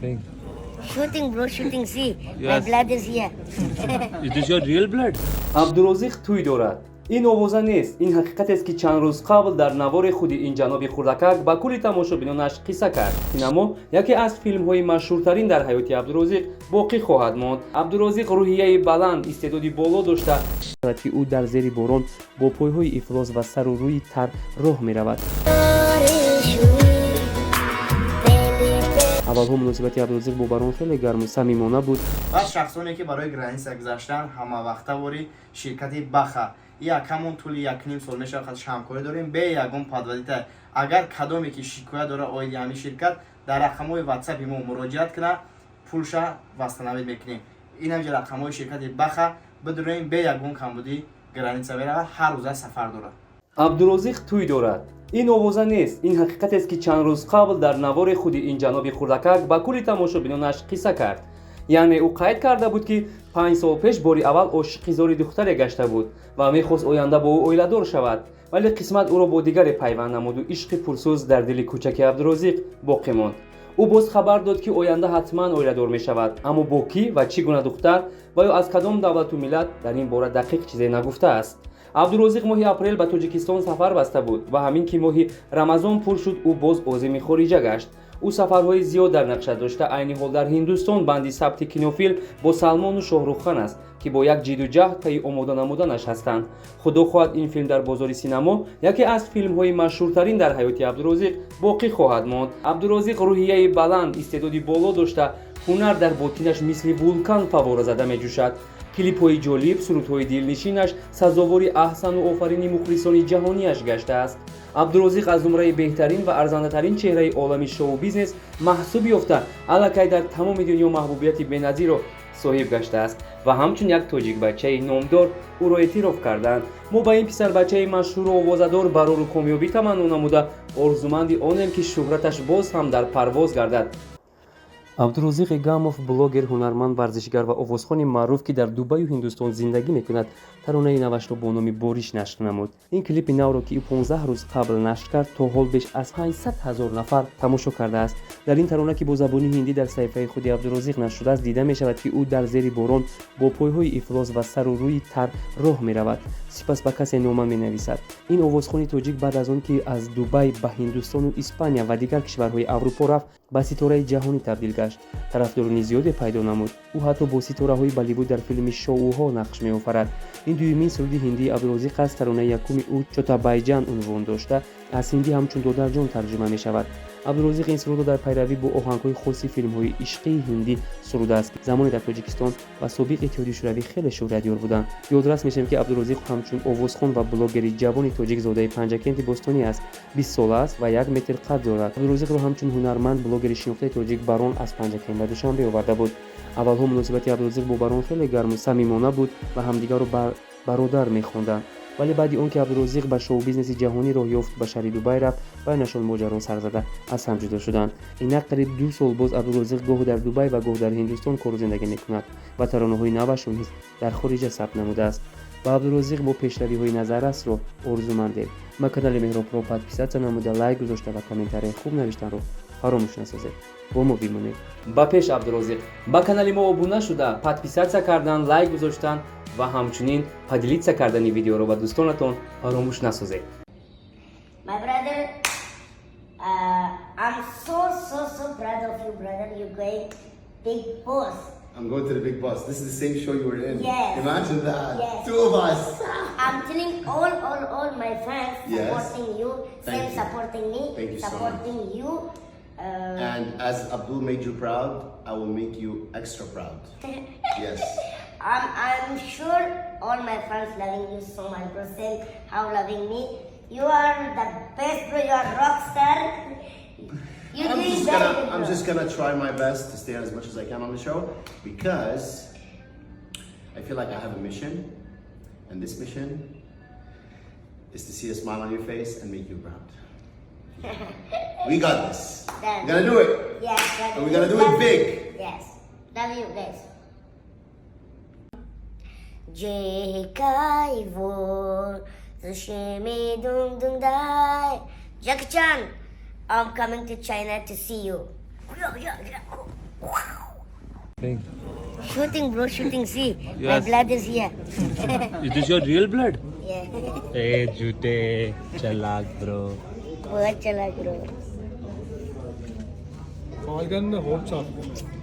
Shooting, bro, shooting. See, my blood is here. Is this your real blood? Абдурозиқ тӯй дорад. Ин овоза нест, ин ҳақиқатест, ки чанд рӯз қабл дар навори худи ин ҷаноби хурдакак ба кулли тамошобинонаш қисса кард. Синамо яке аз филмҳои машҳуртарин дар ҳаёти Абдурозиқ боқӣ хоҳад монд. Абдурозиқ рӯҳияи баланд, истеъдоди боло дошта, ки ӯ дар зери борон бо пойҳои ифлос ва сару рӯи тар роҳ меравад. Аввалҳо муносибати Абдурозиқ бо Барон хеле гарму самимона буд. Ва шахсоне, ки барои граница гузаштан ҳамавақтаворӣ ширкати Баха як ҳамон тӯли 1,5 сол мешавад, хатш ҳамкорӣ дорем бе ягон подводить. Агар кадоме ки шикоят дора оиди ҳамин ширкат, дар рақамҳои ватсапи мо муроҷиат кунад, пулша восстановить мекунем. Инамҷа рақамҳои ширкати Баха бидурем, бе ягон камбудӣ граница меравад, ҳар рӯза сафар дорад. Абдурозиқ тӯй дорад. Ин овоза нест, ин ҳақиқатест, ки чанд рӯз қабл дар навори худи ин ҷаноби хурдакак ба кулли тамошобинонаш қисса кард. Яъне ӯ қайд карда буд, ки 5 сол пеш бори аввал ошиқи зори духтаре гашта буд ва мехост оянда бо ӯ оиладор шавад, вале қисмат ӯро бо дигаре пайванд намуду ишқи пурсӯз дар дили кӯчаки Абдурозиқ боқӣ монд. Ӯ боз хабар дод, ки оянда ҳатман оиладор мешавад, аммо бо кӣ ва чӣ гуна духтар ва ё аз кадом давлату миллат, дар ин бора дақиқ чизе нагуфтааст. Абдурозиқ моҳи апрел ба Тоҷикистон сафар баста буд ва ҳамин ки моҳи Рамазон пур шуд, ӯ боз озими хориҷа гашт. Ӯ сафарҳои зиёд дар нақша дошта, айни ҳол дар Ҳиндустон банди сабти кинофилм бо Салмону Шоҳруххан аст, ки бо як ҷиду ҷаҳд пайи омода намуданаш ҳастанд. Худо хоҳад, ин филм дар бозори синамо яке аз филмҳои машҳуртарин дар ҳаёти Абдурозиқ боқӣ хоҳад монд. Абдурозиқ рӯҳияи баланд, истеъдоди боло дошта, ҳунар дар ботинаш мисли вулкан фаввора зада меҷӯшад. Клипҳои ҷолиб, сурудҳои дилнишинаш сазовори аҳсану офарини мухлисони ҷаҳонияш гаштааст. Абдурозиқ аз зумраи беҳтарин ва арзандатарин чеҳраи олами шоу-бизнес маҳсуб ёфта, аллакай дар тамоми дунё маҳбубияти беназирро соҳиб гаштааст ва ҳамчун як тоҷикбачаи номдор ӯро эътироф карданд. Мо ба ин писарбачаи машҳуру овозадор барору комёбӣ таманно намуда, орзуманди онем, ки шӯҳраташ боз ҳам дар парвоз гардад. Абдурозиқ Эгамов, блогер, ҳунарманд, варзишгар ва овозхони маъруф, ки дар Дубаю Ҳиндустон зиндагӣ мекунад, таронаи навашро бо номи «Бориш» нашр намуд. Ин клипи навро, ки ӯ 15 рӯз қабл нашр кард, то ҳол беш аз 500 ҳазор нафар тамошо кардааст. Дар ин тарона, ки бо забони ҳиндӣ дар саҳифаи худи Абдурозиқ нашр шудааст, дида мешавад, ки ӯ дар зери борон бо пойҳои ифлос ва сару рӯи тар роҳ меравад, сипас ба касе нома менависад. Ин овозхони тоҷик баъд аз он ки аз Дубай ба Ҳиндустону Испания ва дигар кишварҳои Аврупо рафт, ба ситораи ҷаҳонӣ табдил гашт, тарафдорони зиёде пайдо намуд. Ӯ ҳатто бо ситораҳои Болливуд дар филми шоуҳо нақш меофарад. Ин дуюмин суруди ҳиндии Абдурозиқ аст. Таронаи якуми ӯ «Чота Байҷан» унвон дошта, аз ҳиндӣ ҳамчун «Додарҷон» тарҷума мешавад. Абдурозиқ ин сурудро дар пайравӣ бо оҳангҳои хоси филмҳои ишқии ҳиндӣ сурудааст, ки замоне дар Тоҷикистон ва собиқ Иттиҳоди Шӯравӣ хеле шӯҳратёр буданд. Ёдрас мешавем, ки Абдурозиқ ҳамчун овозхон ва блогери ҷавони тоҷик зодаи Панҷакенти бостонӣ аст, 20 сола аст ва 1 метр қад дорад. Абдурозиқро ҳамчун ҳунарманд, блогери шинохтаи тоҷик Барон аз Панҷакент ба Душанбе оварда буд. Аввалҳо муносибати Абдурозиқ бо Барон хеле гарму самимона буд ва ҳамдигарро бародар мехонданд, вале баъди он ки Абдурозиқ ба шоу-бизнеси ҷаҳонӣ роҳ ёфт, ба шаҳри Дубай рафт, байнашон моҷаро сар зада, аз ҳам ҷудо шуданд. Инак қариб 2 сол боз Абдурозиқ гоҳ дар Дубай ва гоҳ дар Ҳиндустон кору зиндагӣ мекунад ва таронаҳои навашро низ дар хориҷа сабт намудааст. Ба Абдурозиқ бо пешравиҳои назаррасро орзумандем. Ба канали Меҳробро подписаться намуда, лайк гузошта ва комментарияи хуб навиштанро фаромӯш насозед. Бо мо бимонед. Ба пеш, Абдурозиқ! Ба канали мо обуна шуда, подписаться кардан, лайк гузоштан ва ҳамчунин поделиться кардани видеоро ба дӯстонатон фаромӯш насозед. My brother, I'm so, so, so proud of you, brother. You're going Big Boss. I'm going to the Big Boss. This is the same show you were in. Yes. Imagine that. Yes. Two of us. I'm telling all my fans supporting you, Thank same you. Supporting me, Thank you so much. Supporting you. And as Abdul made you proud, I will make you extra proud. Yes. I'm sure all my fans loving you so much, bro. Same how loving me. You are the best, bro. You are rock star. You're I'm doing just very gonna good, I'm bro. Just gonna try my best to stay as much as I can on the show because I feel like I have a mission, and this mission is to see a smile on your face and make you proud. We got this. Done. We're gonna do it. Yes, brother. And we're gonna do it big. Yes. Love you guys. 这开我，这是没咚咚带。Jackie Chan, I'm coming to China to see you. Shooting, bro, shooting. See, my Yes. blood is here. Is this your real blood? Yeah. ए झूठे, चालाक bro. बहुत चला bro. Falcon में hope साफ।